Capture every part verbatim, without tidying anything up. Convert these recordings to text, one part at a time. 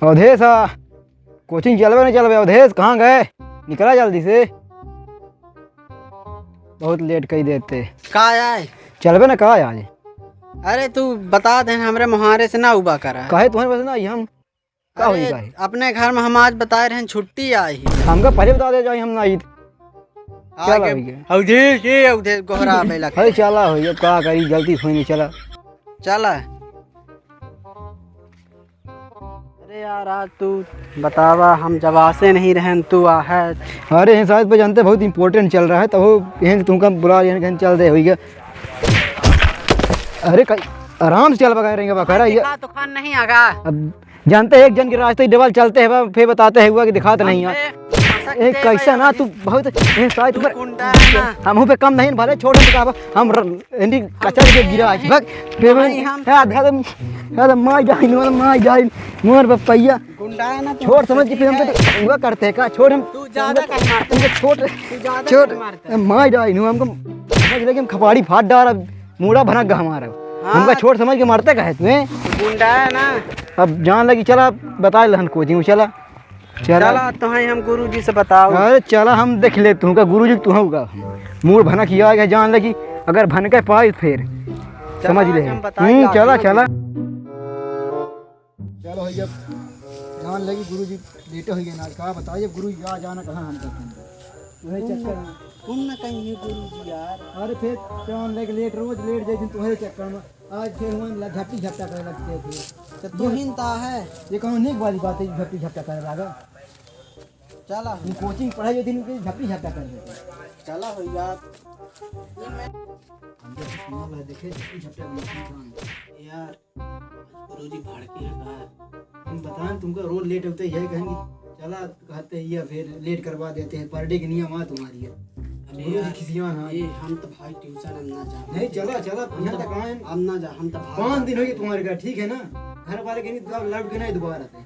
अवधेश, आ, कोचिंग चलबे न चलबे? अवधेश, कहाँ गए? निकला जल्दी से, बहुत लेट कइ देते। का आए? चलबे न का आज? अरे तू बता दे, हमरे मुहारे से ना उबा करा। काहे तुम्हारे पास ना आई हम? का होई अरे, काहे? अपने घर में हम आज बताए रहन छुट्टी आई ही। हमका पहले बता दे जाई, हम ना आई। आ चला गए। भैया। अवधेश, ये अवधेश गोहरा आवे लग। अरे चला हो, अब का करी, गलती होई नहीं, चला। चला। अरे यार, आज तू बतावा, हम जब आसे नहीं रहन, तू आ है। अरे, ये शायद पे जानते बहुत important चल रहा है, तो वो यहीं तुमका बुला, यहीं कहीं चल दे होई गया। अरे, कई-, आराम से चल बगैर रहेंगे, बकरा, ये दिखा तो खान नहीं आगा। अब जानते हैं, एक जन के रास्ते ही डबल चलते हैं, फिर बताते हैं हुआ कि दिखाते नहीं यार। ए, कैसा ना तू बहुत, ये शायद तू पर गुंडा है ना। हमहू पे कम नहीं, भले छोड़ हम का, हम र-, इनकी कचर के गिरा आज, बक, फिर हम, ए, आधा दम, आधा माई जाइन, माई जाइन, मोर बप्पैया। गुंडा है ना तू, छोड़ समझ के फिर हमको ठीक है। तो हुआ करते हैं का, छोड़ हम, तू ज्यादा कहीं मारते तुमको छोड़, तू ज्यादा छोड़, कहीं मारते। माई जाइन, हमको समझ ले कि हम खपाड़ी फाट डाल, अब मूड़ा भनक गा हमारा। हाँ। हमका छोट समझ के मारते काहे तू, हैं? गुंडा है ना। अब जान लगी, चला, बताए लहन कोचिंग, चला। चला। चला, तो हैं हम गुरुजी से बताओ। अरे चला, हम देख ले, तू का गुरुजी, तू का। मूड़ भनक ही आएगा, जान लगी, अगर भनके पाई फिर। चला, समझ ले। आज हम बताए हम्म, का चला, गुरुजी। चला। चलो भैया, जान लगी गुरुजी लेटे हो गए ना, का बताइए गुरुजी आ जाना कहाँ हम करते हैं। वही चक्कर में। तुम न कहीं गुरुजी यार। अरे फिर जान लगे लेट, रोज लेट जाए दिन तुम्हारे चक्कर में। आज फिर हुआ ला-, झपटी झपटा करे लगते थे। तो तू ही न ता है। ये कौन नेक वाली बात है, झपटी झपटा करे लागा? चला। ये कोचिंग पढ़ाई दिन के झपटी झपटा कर देते। चला हो यार। ये मैं हम तो सुना ला, देखे झपटी झपटा भी नहीं सुना। यार, गुरुजी भड़के हैं का? हम बताएं तुमका, रोज लेट होते ही है, कहेंगे चला, कहते ही है, फिर लेट करवा देते हैं। पर डे के नियम आ तुम्हारी है। अरे गुरुजी यार, खिसियान, हाँ। ये हम तो भाई ट्यूशन हम ना जाते। नहीं, चला, चला, हम यहाँ तो, तक आए। हम ना जा, हम तो भाग पाँच दिन हो गए तुम्हारे घर, ठीक है ना? घर वाले कहेंगे, "तू अब लौट के नहीं दोबारा से।"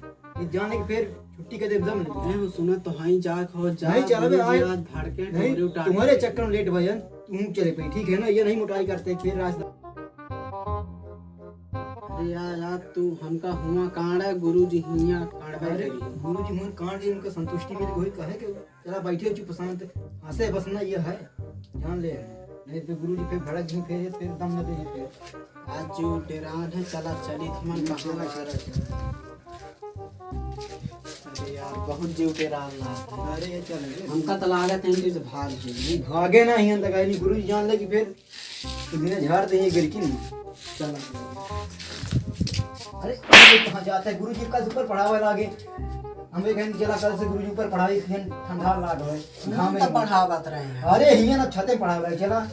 ये जाने के फिर छुट्टी के दे एकदम नहीं। नहीं, वो सुना तो हाई जा, खो जा, नहीं, चला बे, गुरुजी आज आज भड़के नहीं, डोरी उठा तुम्हारे के। चक्कर में लेट भजन, तू चले पे, ठीक है ना? ये नहीं मोटाई करते, फिर रास्ता। अरे यार, यार, तू हमका हुआ कांड है, गुरुजी हिया कांड भाई अरे, करी। गुरुजी हुआ कांड, इनका संतुष्टि मिल गई, कहे के चला बैठे चुप शांत, हंसे बस ना ये है, जान ले। नहीं तो गुरुजी फिर भड़क गई, फिर, फिर दम न दे फिर। आज जीव डेरान है, चला चली थमन कहाँ चला, चला, चला। अरे यार, बहुत जीव डेरान ला। अरे ये चल रे। हमका तो लागत है इनके से भाग जाइए। भागे ना ही अंदर का, नहीं गुरुजी जान ले कि फिर तो बिना झाड़ दे ये गिरकी नहीं। चला। अरे, ये कहाँ जाता है? गुरुजी कल से ऊपर पढ़ावे लागे। हम एक घंटे चला कल से गुरुजी ऊपर पढ़ावे, इतने ठंडा लाग है। हम घाम तो में। पढ़ावत रहे हैं। अरे, हियाँ ना छते पढ़ावे, चला।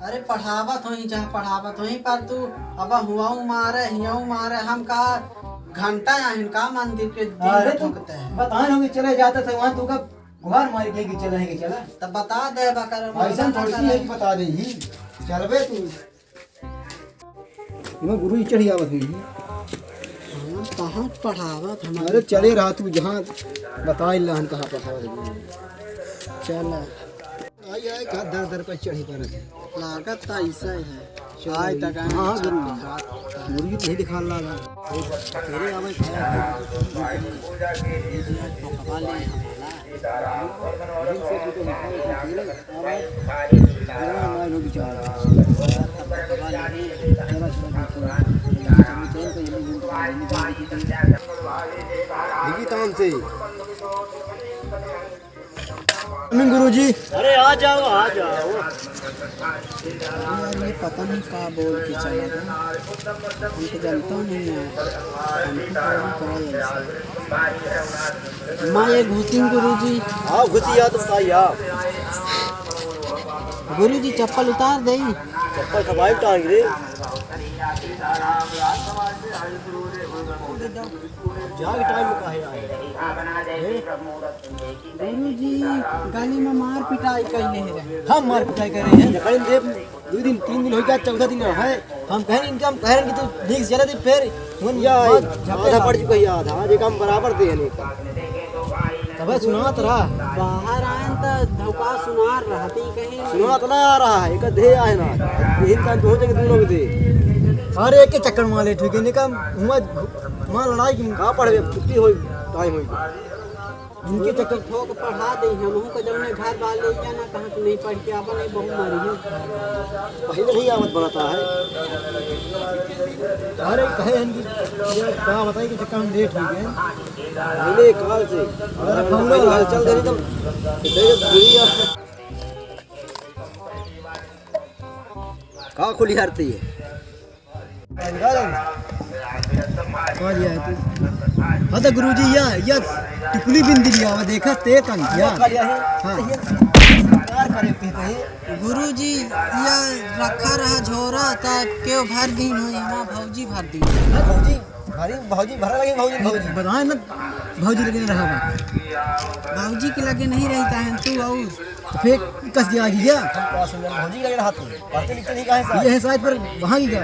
अरे, पढ़ावत होई, चाहे पढ़ावत होई, पर तू अब हुआऊ मारे, हियाऊ मारे, हम का घंटा यहाँ का मंदिर के दिन अरे, तू ठोकते हैं। बताए होंगे, चले जाते थे वहाँ, तू कब गुहार मारी के कि चला है कि चला? तब बता दे, बकर ऐसा थोड़ी सी है कि बता दे ही। चलबे तू। इमे गुरु जी चढ़ी आवत हुई। हाँ, कहाँ पढ़ावत हमारे अरे चले रहा तू, जहाँ बताए ला हम कहाँ पढ़ावत हुई। चल। आई, आई, का दर दर पर चढ़ी परत है। लागत त ऐसा ही है। चलो, आए तक आए हाँ, छत गुरु। दिखात। गुरु जी तो नहीं दिखा लागा। तेरे आवे खाया। ये जी आज पकवा ले हमारा। देखी तान से। अमीन गुरुजी। अरे आ जाओ, आ जाओ। यार, ये पता नहीं का बोल के चला गया। हम तो जानता नहीं है। हमको पता नहीं क्या है ऐसा। माँ, ये घुसिन गुरुजी। हाँ, घुसी यार, तुम भाई यार। गुरुजी, चप्पल उतार दे। चप्पल खबाई टांग रे। जाके टाइम में काहे आए? गुरुजी, गली में मार पिटाई कैले है। हम मार पिटाई करे हैं। जखन दे दो दिन, तीन दिन हो गया, चौथा दिन है। हम कहें इनका, हम कहें कि तू ठीक से चला दे, फिर उन या बात झपटे आधा पड़ चुका है, आधा, आज एक हम बराबर दे नहीं। तबे सुनात रहा। बाहर आयन त धोखा सुनार रहती कहीं। सुनात ना आ रहा है, एक दे आए ना। यही काम तो हो जाएंगे दोनों के दे। अरे एक के चक्कर मार ले, ठीक है, नहीं काम हुआ, मार लड़ाई की। कहाँ पढ़ गए? छुट्टी हो। टाइम होई गया। इनके चक्कर थोक पढ़ा दे, हमहू के जौने घर वाले या ना कहाँ के नहीं पढ़ के आवा, नहीं बहु मरी है। पहले नहीं आवत बनता है। अरे कहे हैं कि ये का बताई कि चक्कर हम लेट हो गए। पहले काल से। अरे अरे फौला पहले वाला। चल देनी तब। तेरे दुनिया। का खुली हारती है? समझ गया तू? हाँ तो गुरुजी, या, या टिकुली बिंदी लिया हुआ, देखा ते तंग किया। हाँ। गुरुजी, या रखा रहा झोरा, ता केव भर दीन हो, यहाँ भौजी भर दीन। हाँ, भौजी, भरी, भौजी भरा लगे, भौजी, भौजी। बताए ना, भौजी लगे रहा बा। भौजी के लगे नहीं रहता है तू और तो फिर कस गया कि क्या? हम पास में भौजी लगे रहा तू। पढ़ते लिखते नहीं काहे साहब? ये है साइड पर वहाँ की क्या?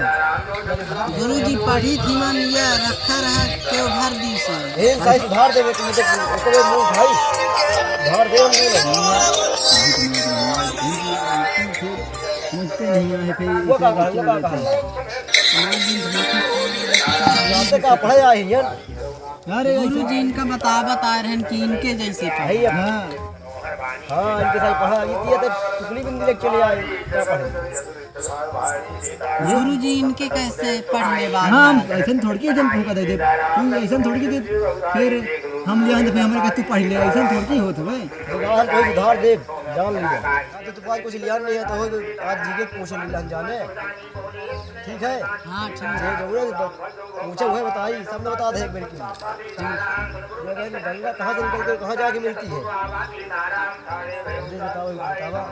गुरुजी पढ़ी थी मन या रखा रहा केव भर दी से। ए साइड सुधार देवे तुम तो, तो वो मुंह भाई। सुधार दे हम नहीं। समझते नहीं आए थे, वो का कहा, वो का कहा? रात का पढ़े आई है। अरे गुरुजी इनका बता, बता रहे हैं कि इनके जैसे का। भाई, हाँ। हाँ, इनके साथ पढ़ा, ये, ये तो टुकड़ी बिंदी लेके चले आए, क्या पढ़े? गुरुजी, इनके कैसे पढ़ने वाला हाँ, है? ऐसन थोड़की जन फूंका दे दे। तू ऐसन थोड़की दे, फिर हम लिया तो फिर हमारे कहते तू पढ़ ले, ऐसन थोड़की होत हवे। भगवान कोई सुधार दे, जान लीजिए। तो तू आज कुछ लिया नहीं है, तो हो, आज जीके पूछ लीला जाने। ठीक है? हाँ, ठीक है। जे जरूरत ब-, पूछे हुए बताई, सब ने बता दे एक बेर की। ठीक। ये कहें कि गंगा कहाँ से निकल के कहाँ जाके मिलती है? जल्दी बताओ, बतावा।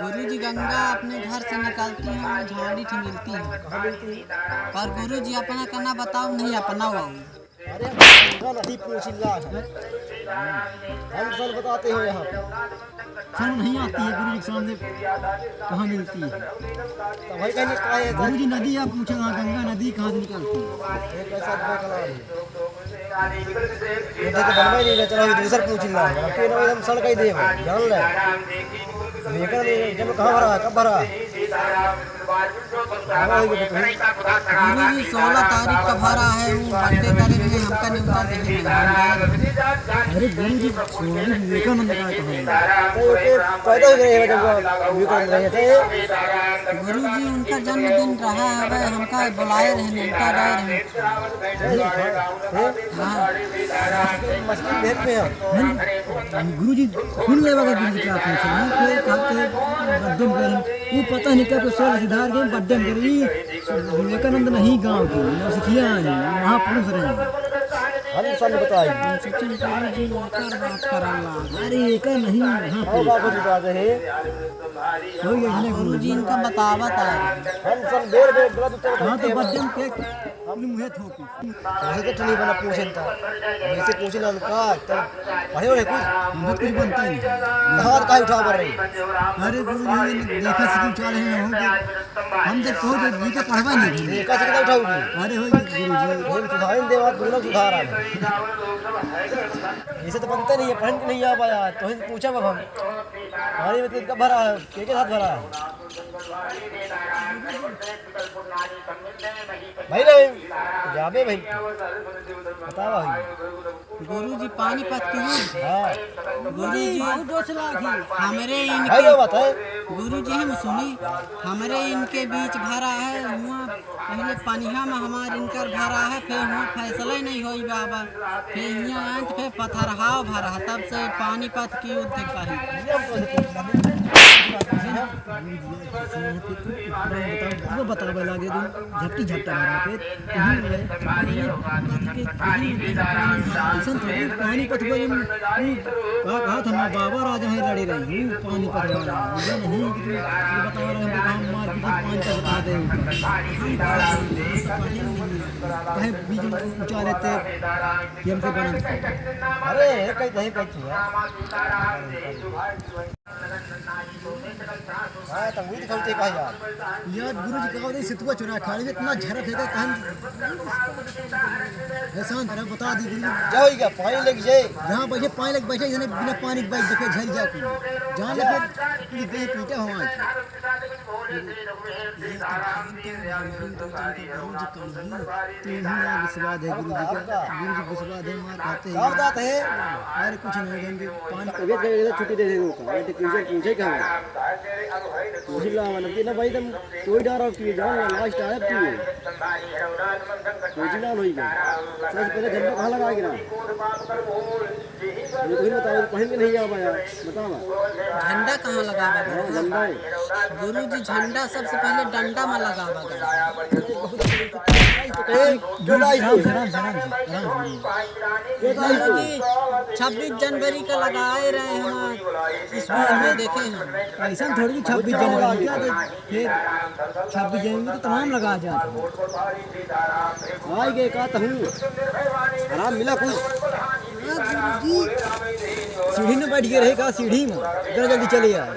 गुरुजी, गंगा अपने घर से निकलती है और झाड़ी से मिलती है। कहाँ मिलती है? पर गुरुजी, अपना कहना बताओ, नहीं अपना हुआ। अरे, गंगा नदी पूछ ला है। हम सब बताते हो यहाँ पे। शर्म नहीं आती है गुरु जी के सामने, कहाँ मिलती है? तो भाई, कहीं कहाँ है? गुरु जी, नदी आप पूछे, हाँ, गंगा नदी कहाँ से निकलती है? ये कैसा आदमी का नाम है? ये तो बनवा ही नहीं, चलो, ये दूसर पूछ ला है। आपके ना एकदम सड़ कहीं दे हो, जान ले। लेकर नहीं, जब कहाँ भरा, कब भरा? गुरु जी, सोलह तारीख का भरा है, वो बर्थडे करे रहे, हमका न्योता देहे नहीं, हम गए रहे। अरे गुरु जी, स्वामी विवेकानंद का कहा है? तो ये पैदा हो गए हैं जब विवेकानंद रहे थे। गुरु जी, उनका जन्मदिन रहा है, हमका बुलाए रहे, न्योता गए रहे। हैं? हाँ। मछली भेज पे है। हैं? गुरुजी, सुन लेवा का गुरुजी का पूछे, हाँ, कोई कहते बड्डम करें। वो पता नहीं कब सोलह सिद्धार्थ के बड्डम करे। ई विवेकानंद नहीं गाँव के, नौसिखिया हैं, महापुरुष रहे। हम सब बताई। सचिन गुरुजी ओकर बात करला। अरे, एकर नहीं, हाँ, और बात बता दे। हो गया, गुरुजी इनका बतावत है। हम सब बेर बेर गलत उत्तर हाँ, तो देते हैं। बड्डम के अपने मुँहे थोपी। वैसे तो नहीं बना पूछन था। वैसे पूछे ना उनका, तो पढ़े हो कुछ? हम तो कुछ बनता ही नहीं। कहाँ काहे उठा पड़ रही? अरे गुरु जी, ये देखा सीखी उठा रहे हैं, हम तो, हम तो कहो तो जी के पढ़वा नहीं। देखा सीखी उठाओगी? अरे हो गुरु जी। हम सुधारे देवा, दोनों सुधार आ गए। ऐसे तो बनते नहीं है, पहन के नहीं आ पाया, तो ही पूछा अब हम। पानी में तो इनका भरा है, के के साथ भरा है? भाई नहीं, जाबे भाई। बताओ भाई। गुरु जी, पानीपत की युद्ध। हाँ। गुरु जी, बहुत जोश लागी। हमरे भाई इनके, लोग बताए। गुरु जी, हम सुनी, हमरे इनके बीच भरा है, हुआ पहले पनिहा में हमार इनकर भरा है, फिर हुआ फैसला ही नहीं होई बाबा, फिर हियाँ आए तो फिर पथरहाव भरा है, तब से पानीपत की युद्ध कही। ये हम तो ऐसे पूछ रहे हैं। वो बतावे लागे जो झपटी झपटा भरा के, तुही ले, पानी पथ के, तुही ले, ऐसन थोड़ी पानी पथ को जन, ऊ का कहा था ना, बाबा राजा है लड़े रही, ऊ पानी पथ वाला, ये नहीं कि तू, तू बता रहा है, हम मार पीट पानी पथ बता दे। कहे बीच में ऊंचा लेते कि हमसे बना। अरे, कहीं, कहीं, कहीं छुआ। हाँ, तो वही दिखाते का यार। यार, गुरु जी कहा, "सितुआ चुरा खा लेंगे, इतना झरत है, कहीं।" ए, शांत रहो, बता दी गुरु जी। जाओ, ये पानी लेके जाए। जहाँ बैठे, पानी लेके बैठे, इन्हें बिना पानी के बैठ देखे, झर जाए कोई। जहाँ लगे, ये दही पीटे हो आज। ये तो भगवान के, भगवान के गुरु जी कौन है? तुम्हें ना विश्वास है गुरु जी का, गुरु जी विश्वास है, मार खाते हैं। क्या बात है? अरे कुछ नहीं, हम भी पानी तबियत का वजह से छुट्टी दे देंगे उनका। ये तो पूछे, पूछे क्या है? पूछ ला, मतलब कि ना भाई, तुम कोई डर और पिए जाओ, लास्ट आया पिए। कोई ना होई गया। सबसे पहले झंडा कहाँ लगा गिरा? ये कोई बताओ, पहन के नहीं आवा यार, बतावा। झंडा कहाँ लगावा हाँ, गया? झंडा है। गुरु जी, झंडा सबसे पहले डंडा में लगावा गया। ए, गुरु जी, आराम से, आराम से, आराम से, आराम से। गुरु जी, छब्बीस जनवरी का लगाए रहे हम, स्कूल में देखे हम। ऐसा थोड़ी कि छब्बीस जनवरी क्या, तो फिर छब्बीस जनवरी तो तमाम लगा जात है। आई गए का तहूँ, आराम मिला कुछ। हाँ, गुरु जी। सीढ़ी में बैठ के रहे का, सीढ़ी में? इतना जल्दी चले आए।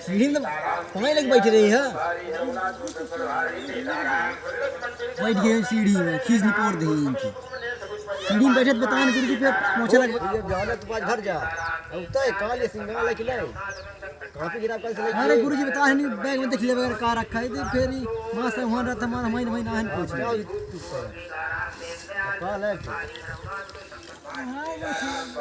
सीढ़ी में तो पानी लग बैठे रही है। बैठ गए सीढ़ी में, खींच निपोर दे इनकी। सीढ़ी में बैठे तो बतान गुरु जी पे पहुँचे लग। ये जाने तो पाँच भर जा। अब तो ये काल ये सिंगाल है कि नहीं? कॉपी किताब कल से लेके अरे गुरु जी बता है नहीं, बैग में देख ले बगैर का रखा है, तो फिर ही माँ से वहाँ रहता, हमारा हमारी, हमारी ना है, पूछ ले। क्या हो चुप कर? काल है कि? हाँ, वो ठीक।